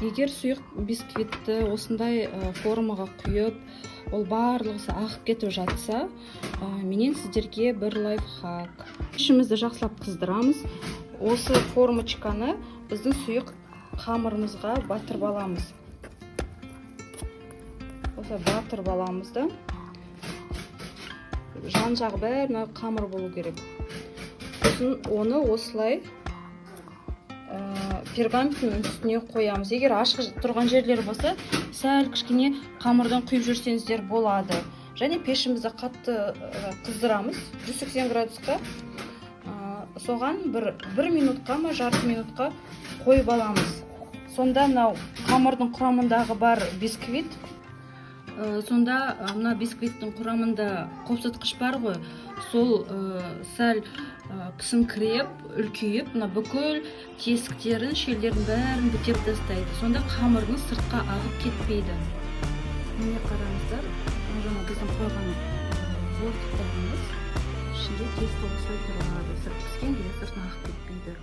Егер сұйық бисквитті осындай формаға құйып, ол барлығы ағып кетіп жатса, менен сіздерге бір лайфхак. Пешімізді жақсылап қыздырамыз. Осы формочканы біздің сұйық қамырымызға батырып аламыз. Осылай батырып аламыз да, жан жағы бәрі мына қамыр болу керек. Сосын оны осылай пергаменттің үстіне қоямыз. Егер ашық тұрған жерлер болса, сәл кішкене қамырдан құйып жүрсеңіздер болады. Және пешімізді қатты қыздырамыз 180 градусқа. Соған бір минутқа ма, жарты минутқа қойып аламыз. Сонда мынау қамырдың құрамындағы бар бисквит, сонда мына бисквиттің құрамында қопсытқыш бар ғой, сол сәл пісіңкіреп, үлкейіп, мына бүкіл тесіктерін, шелдерін бәрін бітеп тастайды. Сонда қамырдың сыртқа ағып кетпейді. Міне, қараңыздар, мына жаңа біздің қойған бортиктарымыз, ішінде тесто осылай тұрады. Сырт піскен кезде сыртына ағып кетпейді.